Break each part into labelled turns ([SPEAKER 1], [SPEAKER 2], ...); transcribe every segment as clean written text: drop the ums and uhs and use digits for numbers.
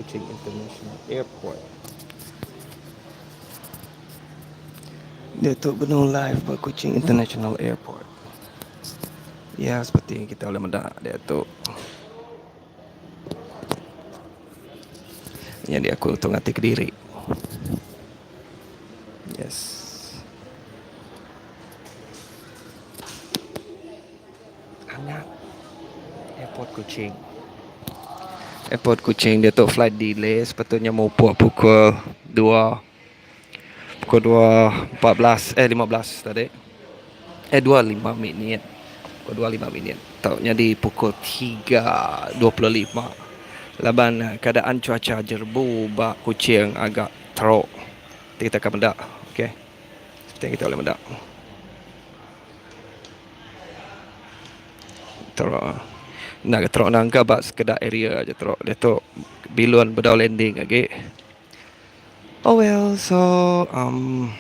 [SPEAKER 1] Kuching International Airport. Diatu benung live ba Kuching International Airport. Ya seperti yang kita ulih meda diatu. Nyadi aku tu ngati kediri. Yes. Angat. Airport Kuching. Airport Kuching diatu flight delay sepatutnya mupuk pukul dua pukul 2.14 eh 15 tadi. Eh 2.05 minit. Pukul 2.05 minit. Tau nyadi pukul 3.25. Laban keadaan cuaca jerebu ba Kuching agak teruk. Ti kita akan meda. Okey. Seperti yang kita boleh meda. Teruk. Enda ke teruk nangka ba sekeda area aja teruk. Diatu bilun bedau landing agi. Oh well so um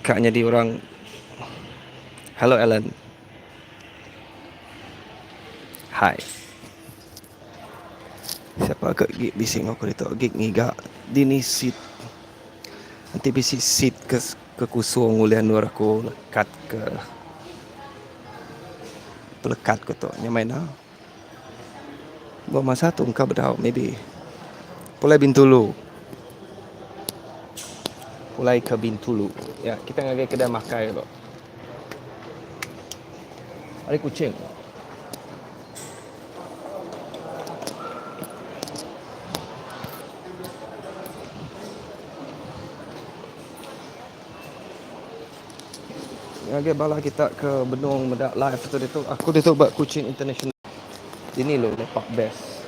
[SPEAKER 1] ka nyadi orang Hello Ellen. Hi. Siapa ke agi bisi enggau aku ditu agi ngiga dini seat. Enti bisi seat ke ke kusung ulih endur aku lekat ke pelekat ku tu nya meh ina. Ba masa tu engka bedau maybe pulai Bintulu. Pulai ke Bintulu. Ya kita ngagai kedai makai tu. Ari Kuching. Ngagai bala kita ke benung meda live tu ditu. Aku ditu ba Kuching International. Dini lu lepak best.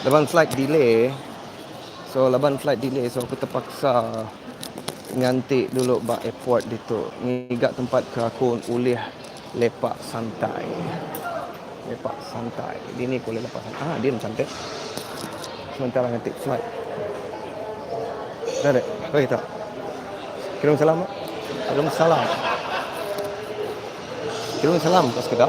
[SPEAKER 1] Laban flight delay. So laban flight delay so aku terpaksa nganti dulu ba airport ditu. Ngiga tempat ke aku ulih lepak santai. Lepak santai. Dini aku ulih lepak santai. Ah, din cantik. Sementara nganti flight. Dah dek, bagi tak. Kirim salam. Kirim salam. Kirim salam ke sekeda.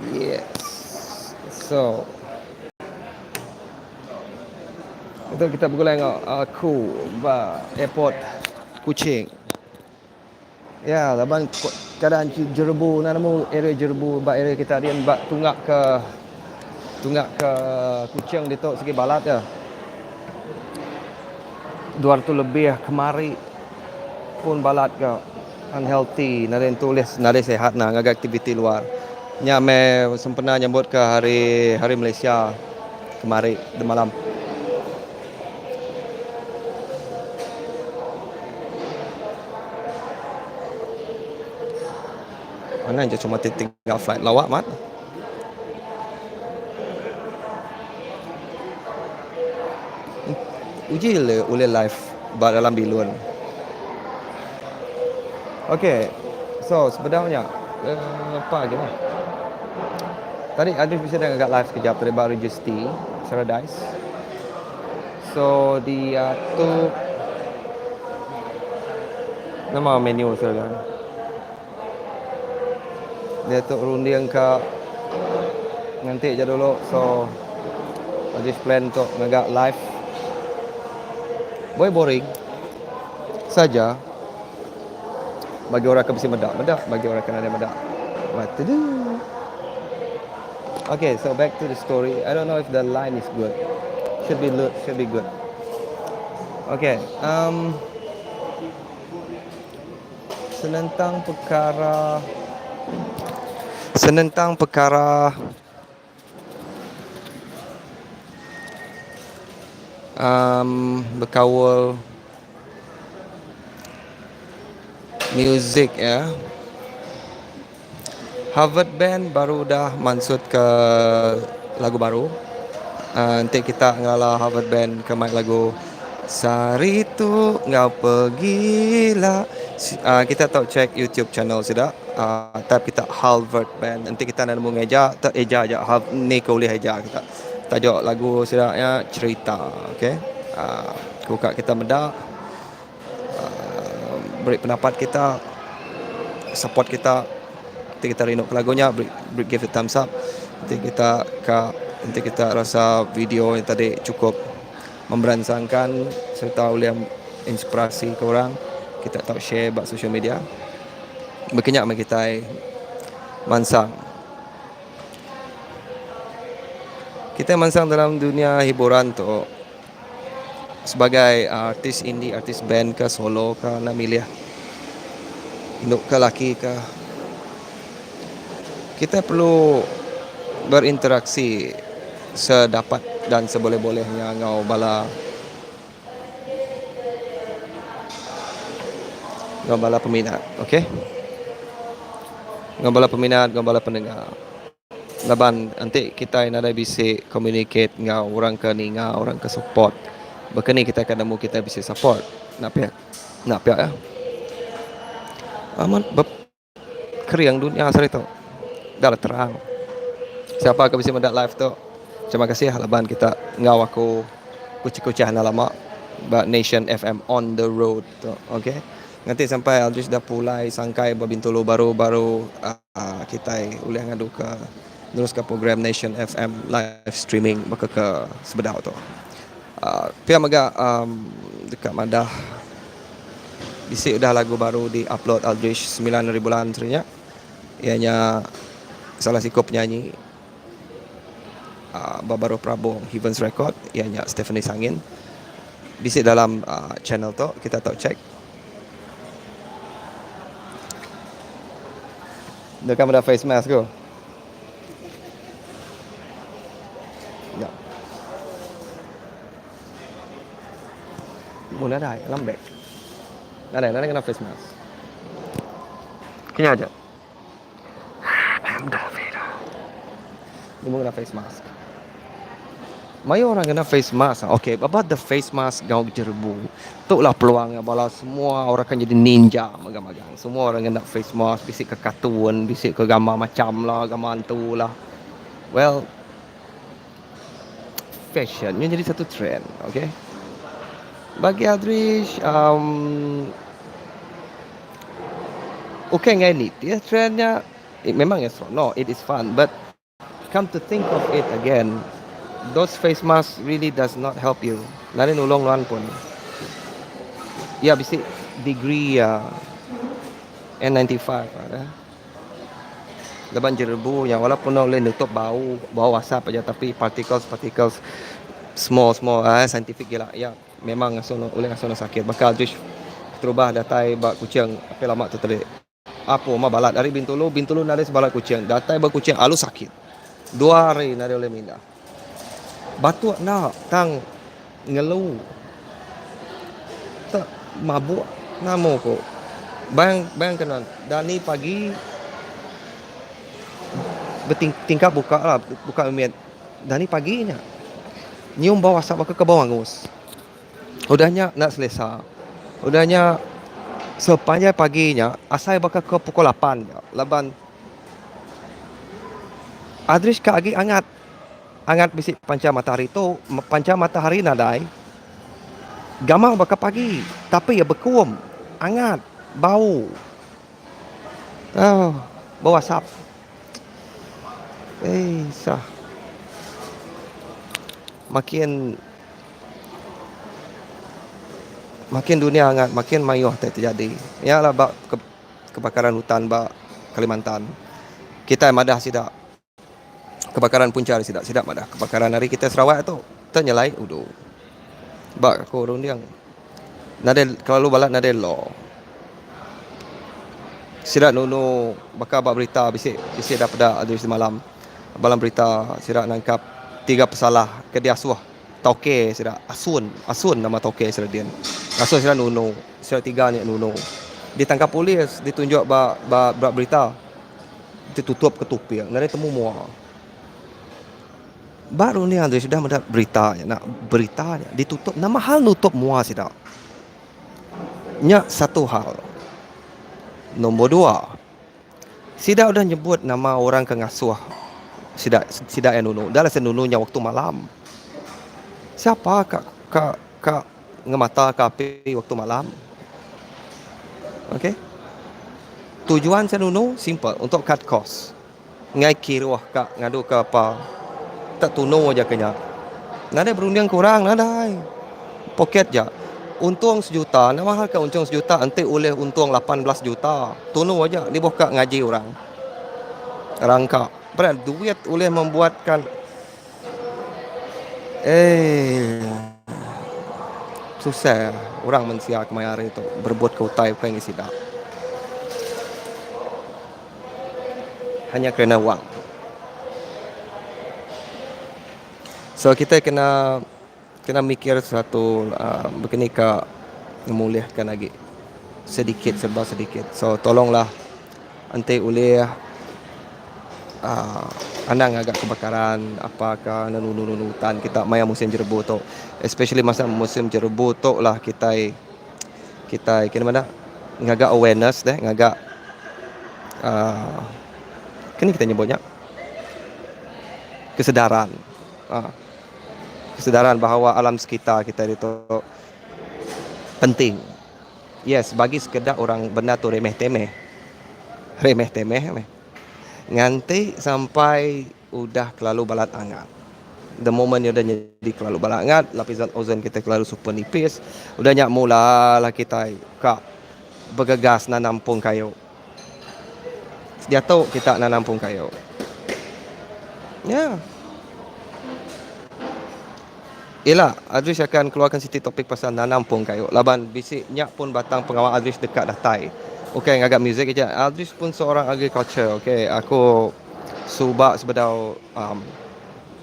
[SPEAKER 1] Yes. So Itu kita begulai enggau aku ba airport Kuching. Ya, laban keadaan jerebu enda nemu area jerebu ba area kita dian ba tunga ke tunga ke Kuching ditu sigi balat ya. 200 lebih kemari pun balat ga unhealthy nadai entu ulih nadai sihat nah ngagai aktiviti luar. Nya meh sempena nyambut ke hari hari Malaysia kemari demalam. Mana je cuma tinggal flight lawak mat. Uji le ulih live ba dalam bilun. Okay, so sebedau nya uh, apa lagi lah. Tadi ada bisa dah agak live sekejap tadi ba Registry Paradise. So diatu nama menu saja. Diatu runding ka nganti ja dulu so Ajis plan untuk ngaga live. Boy boring saja. Bagi orang ke bisi meda, meda. Bagi orang ke nadai meda. What to do? Okay, so back to the story. I don't know if the line is good. Should be look, should be good. Okay, um, senentang perkara senentang perkara um, bekaul music ya. Harvard Band baru udah mansut ke lagu baru. Uh, enti kita ngala Harvard Band ke mai lagu. Sehari tu enggau pegila. Kita tau check YouTube channel sida type kita Halvert Band. Enti kita enda nemu ngeja te eja aja ni ke ulih eja kita. Tajuk lagu sida nya Cerita okay. Ku ka kita meda beri pendapat kita support kita. Enti kita rindu ke lagu nya beri give a thumbs up. Enti kita ka enti kita rasa video nya tadi chukup. Memberansangkan sereta ulih inspirasi ke orang, kita tau share ba social media. Baka nya meh kitai mansang. Kitai mansang dalam dunia hiburan tu sebagai artis indie, artis band ke solo ke enda milih indu ke laki ke. Kitai perlu berinteraksi sedapat dan seboleh-bolehnya enggau bala enggau bala peminat ok. Enggau bala peminat enggau bala pendengar. Laban enti kitai nadai bisi communicate enggau orang ke ninga orang ke support baka ni kitai akan nemu kitai bisi support. Enda pia enda pia iya. Amat kering dunya sehari tu. Enda lah terang. Siapa ke bisi meda live tu terima kasih laban kita enggau aku kuchah-kuchah enda lama ba Nation FM on the road tu ok. Nganti sampai Aldrich dah pulai sangkai ba Bintulu baru baru Kitai ulih ngaduka neruska program Nation FM live streaming baka ke sebedau tu. Pia mega deka madah bisi udah lagu baru di upload Aldrich semilan hari bulan sehari nya iya nya salah siku penyanyi ba baruh perabung Heavens Record iya nya Stephanie Sangin bisi dalam channel tu kita tau check. Deka meda face mask ku. Ya. Mun nadai lembek. Nadai, nadai kena face mask. Kenya aja. I'm Davida. Nemu ngena face mask. Mayuh orang ngena face mask. Okay, about the face mask enggau jerebu. Tu lah peluang iya bala semua orang akan jadi ninja magang-magang. Semua orang ngena face mask, bisi ke kartun, bisi ke gambar macam lah, gambar hantu lah. Well, fashion nya jadi satu trend, okay. Bagi Aldrich, um, ukai enggai nitih trend nya, it memang iya seronok, it is fun but come to think of it again, those face mask really does not help you. Nadai nulung nuan pun. Iya bisi degree iya N95 ada. Laban jerebu nya walaupun ne ulih nutup bau, bau asap aja tapi particles particles small small eh scientific gila iya. Memang ngasuh ne ulih ngasuh ne sakit baka Aldrich keterubah datai ba Kuching api lama tu tadi. Apu mah balat ari Bintulu, Bintulu nadai sebalat Kuching, datai ba Kuching alu sakit. Dua hari nadai ulih mindah. Batuk enda tang ngelu te mabuk nama ku. Bayang bayang ke nuan dani pagi beting tingkap buka lah buka mimit. Dani pagi nya nyium bau asap baka ke bau angus. Udah nya enda selesa. Udah nya sepanjai pagi nya asai baka ke pukul lapan nya laban Adrish ka agi angat. Angat bisi panca matahari tu, panca matahari nadai. Gamal baka pagi tapi iya bekum, angat, bau. Aaa bau asap. Ei sah. Makin makin dunia angat makin mayuh tai terjadi. Nya lah ba kebakaran hutan ba Kalimantan. Kitai madah sida kebakaran punca ari sida. Sida madah kebakaran ari kitai Sarawak tu te nyelai udu. Ba aku runding nadai kelalu balat nadai law. Sida nunu baka ba berita bisi bisi da peda ari semalam balam berita sida nangkap tiga pesalah ke diasuh tauke sida asun asun nama tauke sida din ngasuh sida nunu sida tiga nya nunu ditangkap polis ditunjuk ba ba berita ditutup ke tuping nadai temu mua. Ba runding Andrew sudah meda berita nya nak berita nya ditutup nama hal nutup mua sida. Nya satu hal. Nombor dua, sida udah nyebut nama orang ke ngasuh sida sida iya nunu. Dah lah sida nunu nya waktu malam. Siapa ka ka ka ngemata ka api waktu malam? Okay. Tujuan sida nunu simple untuk cut cost. Enggai kiruh ka ngadu ka apa. Tak tunu aja ke nya. Nadai berunding ke orang nadai. Poket ja. Untung sejuta nama hal ka untung sejuta enti ulih untung 18 juta. Tunu aja lebuh ka ngaji orang. Rangka. Peda duit ulih membuatkan eh susah orang mensia kemaya hari tu berebut ke utai bukai ngi sida. Hanya kerana wang. So kita kena kena mikir satu uh, begini ka ngemulihkan lagi sedikit serba sedikit. So tolonglah enti ulih uh, anang ngaga kebakaran apa ka nunu-nunu hutan kita maya musim jerebu tu. Especially masa musim jerebu tu lah kitai kitai kena madah ngaga awareness deh ngaga uhh keni kitai nyebut nya kesedaran uhh kesedaran bahawa alam sekitar kitai ditu penting. Yes bagi sekeda orang benda tu remeh temeh remeh temeh meh nganti sampai Udah kelalu balat angat. The moment iya udah nyadi kelalu balat angat, lapisan ozon kitai kelalu super nipis, udah nya mula lah kitai ka begegas nanam pung kayu. Diatu kita nanam pung kayu. Ya. Ila Adris akan keluarkan siti topik pasal nanam pung kayu laban bisi nya pun batang pengawa Adris deka datai. Ukai ngaga music aja, Adris pun seorang agriculture ok aku suba sebedau um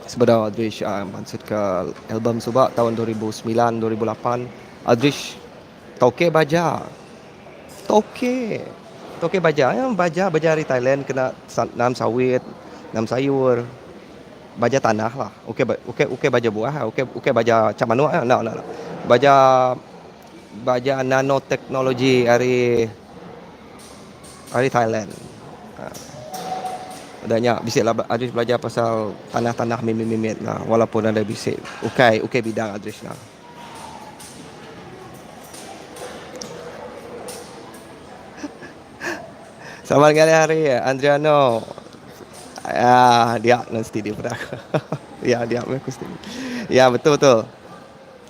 [SPEAKER 1] sebedau Adris um mansutka album suba taun 2009 2008 Adris tauke baja. Tauke. Tauke baja baja baja ari Thailand kena nanam sawit, nanam sayur. Baja tanah lah ukai ukai ukai baja buah ukai ukai baja chap manuk enda enda baja baja nanoteknologi ari ari Thailand uhh udah nya bisi la Adris belajar pasal tanah tanah mimit mimit lah walaupun nadai bisi ukai ukai bidang Adris nah. Selamat ngalih hari Andriano. Ah, dia nan steady peda aku. ya, dia meh aku steady. Ya, betul betul.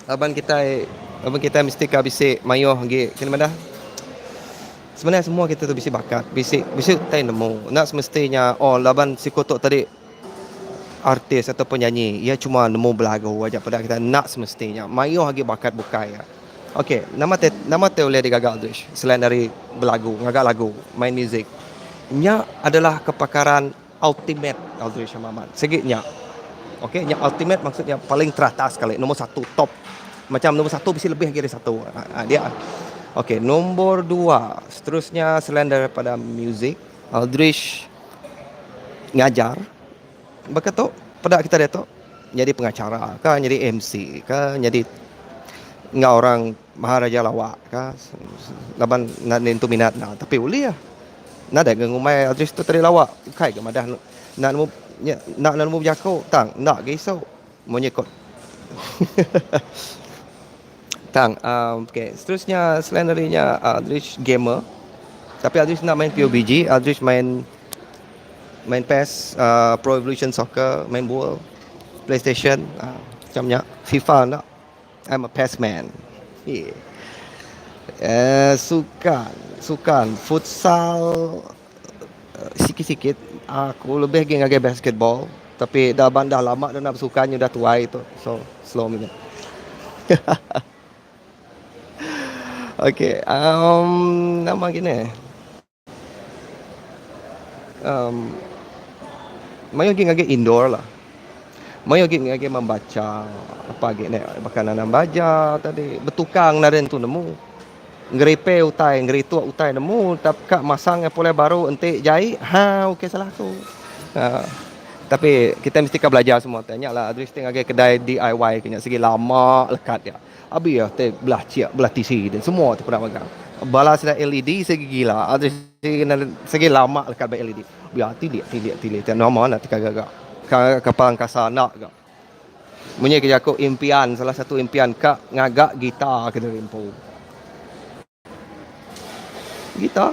[SPEAKER 1] Laban kita laban kita mesti ka bisi mayuh agi kena madah. Sebenarnya semua kita tu bisi bakat, bisi bisi utai nemu. Enda semestinya oh laban siku tu tadi artis atau penyanyi, iya cuma nemu belagu aja peda kita enda semestinya. Mayuh agi bakat bukai. Ok, nama te nama te ulih digaga Aldrich selain ari belagu, ngaga lagu, main muzik. Nya adalah kepakaran ultimate Aldrich Hamahman. Sigi nya. Ok, nya ultimate maksud nya paling teratas sekali, nombor satu, top. Macam nombor satu bisi lebih agi ari satu. Ha, dia. Ok, nombor dua, seterusnya selain daripada muzik, Aldrich ngajar. Baka tu peda kita diatu nyadi pengacara ka nyadi MC ka nyadi enggau orang Maharaja Lawak ka laban enda nentu minat enda tapi ulih nadai ga ngumbai artis tu tadi lawak ukai ga madah enda nemu enda nemu bejaku tang enda ga isu munyi ko tang uhh okay seterusnya selain ari nya Aldrich gamer tapi Aldrich enda main PUBG Aldrich main Main PES, uh, Pro Evolution Soccer, main bol, PlayStation, uh, macam nya. FIFA enda. I'm a PES man. Yeah. Uh, sukan, sukan futsal uh, sikit-sikit aku lebih lagi ngagai basketball tapi dah bandah lama dah nak bersukan dah tuai tu. So slow minit. okay, um, nama gini. Um mayuh agi ngagai indoor lah. Mayuh agi ngagai membaca apa agi ne baka nanam baja tadi betukang nadai nentu nemu. Ngerepair utai ngerituk utai nemu tap ka masang iya pulai baru enti jai ha ukai salah aku. Ha. Tapi kitai mesti ka belajar semua tai. Nya lah Adris ti ngagai kedai DIY ke nya sigi lama lekat dia. Abi iya tai belah chik belah tisi din semua ti peda magang. Bala sida LED sigi gila Adris sigi sigi lama lekat ba LED. Biar tilik tilik tilik ti nama enda ti ka gaga. Ka kapal angkasa enda ga. Munyi ke jaku impian salah satu impian ka ngaga gitar ke diri empu. Gitar.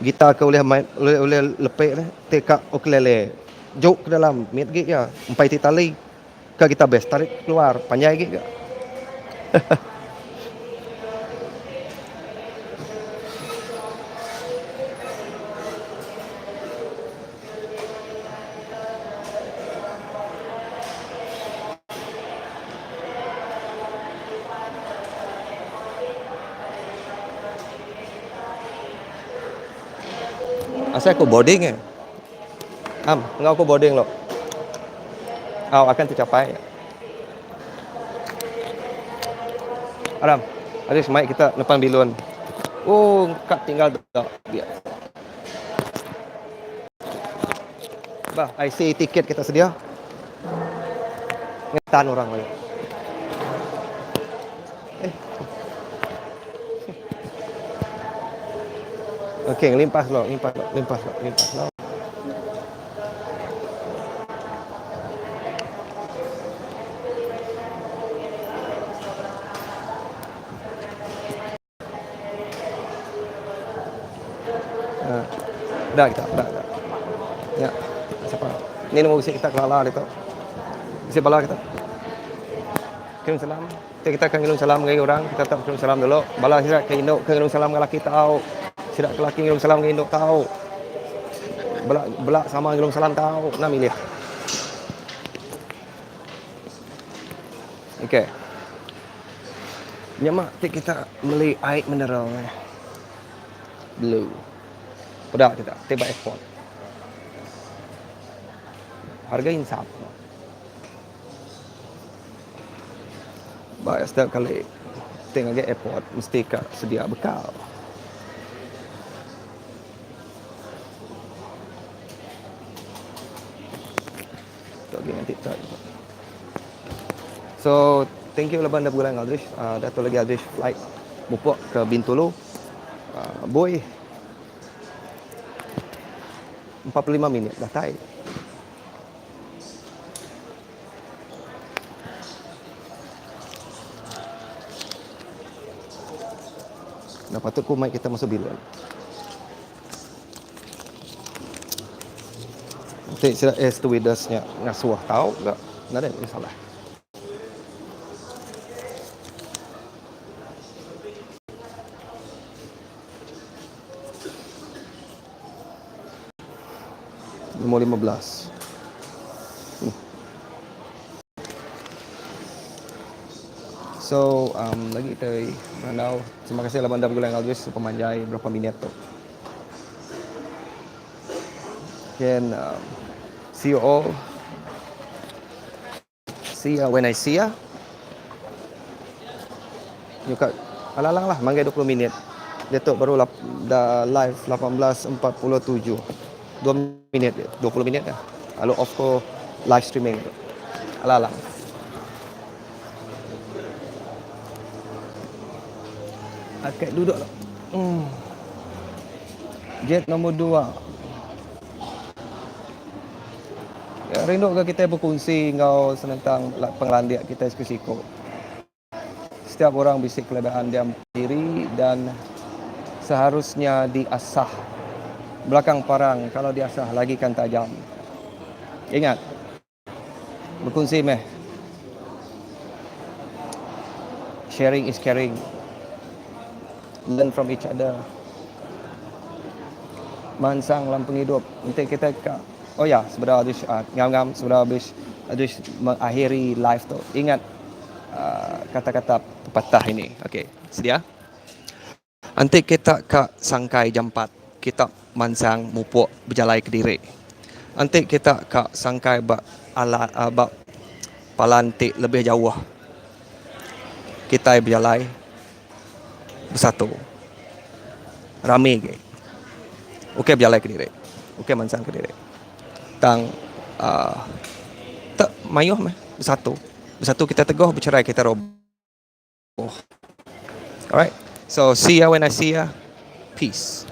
[SPEAKER 1] Gitar ke ulih main ulih ulih lepek ne ti ka ukulele. Juk ke dalam mit agi iya empai ti tali. Ka gitar bass tarik keluar panjai agi ga. Asai aku boarding eh. Am, enggau aku boarding lo. Au akan tercapai. Aram, ada semaik kita nepan bilun. Oh, kak tinggal dak biar. Bah, IC tiket kita sedia. Ngetan orang lagi. Eh. Okey, limpas lo, limpas lo, limpas lo, limpas lo. Ha. Dah kita, dah, dah. Ya. Siapa? Ni nombor bisi kita kelala ditu. Bisi bala kita. Kirim salam. Kita, kita akan ngirum salam ngagai orang, kita tetap kirim salam dulu. Bala sida ke indu ke ngirum salam ngagai laki tau. Sida ke laki ngirum salam ngagai indu tau. Bela bela sama ngirum salam tau. Enda milih. Okey. Nya mak ti kita meli ai mineral eh. Blue. Peda kita ti ba airport. Harga insap. Ba setiap kali ti ngagai airport mesti ka sedia bekal. Tu agi nganti tu. So, thank you laban dah begulai enggau Aldrich. Uh, dah tu lagi Aldrich flight mupuk ke Bintulu. Uh, boy 45 minit datai. Dah patut ku mic kita masuk bilik. Enti sida air stewardess nya ngasuh tau ga nadai masalah. Nombor 15. Hmm. So, um, lagi kita berandau. Terima kasih laban dah begulai enggau Aldrich sepemanjai berapa minit tu. Can um, see you all. See ya when I see ya. Nyuka alang-alang lah manggai 20 minit. Dia tu baru lap, dah live 18.47. 2 minit, 20 minit dah. Lalu off ko live streaming tu. Alang-alang. Akak duduk lah. Hmm. Gate nombor 2. Ya, rindu ke kita berkongsi enggau senentang pengelandik kita siku-siku. Setiap orang bisi kelebihan dia diri dan seharusnya diasah. Belakang parang kalau diasah lagi kan tajam. Ingat, Bekunsi meh. Sharing is caring. Learn from each other. Mansang dalam pengidup. Enti kita ka oh ya sebedau habis uh, ngam-ngam sebedau habis habis mengakhiri live tu. Ingat uh, kata-kata pepatah ini. Okey, sedia? Enti kita ka sangkai jampat, kita mansang mupuk bejalai kediri. Enti kita ka sangkai ba ala ba palan ti lebih jauh, kitai bejalai besatu. Rami agi. Ukai bejalai kediri, ukai mansang kediri. Tang. Uh, tak mayuh meh bersatu. Bersatu kita teguh, bercerai kita roboh. Alright. So see ya when I see ya. Peace.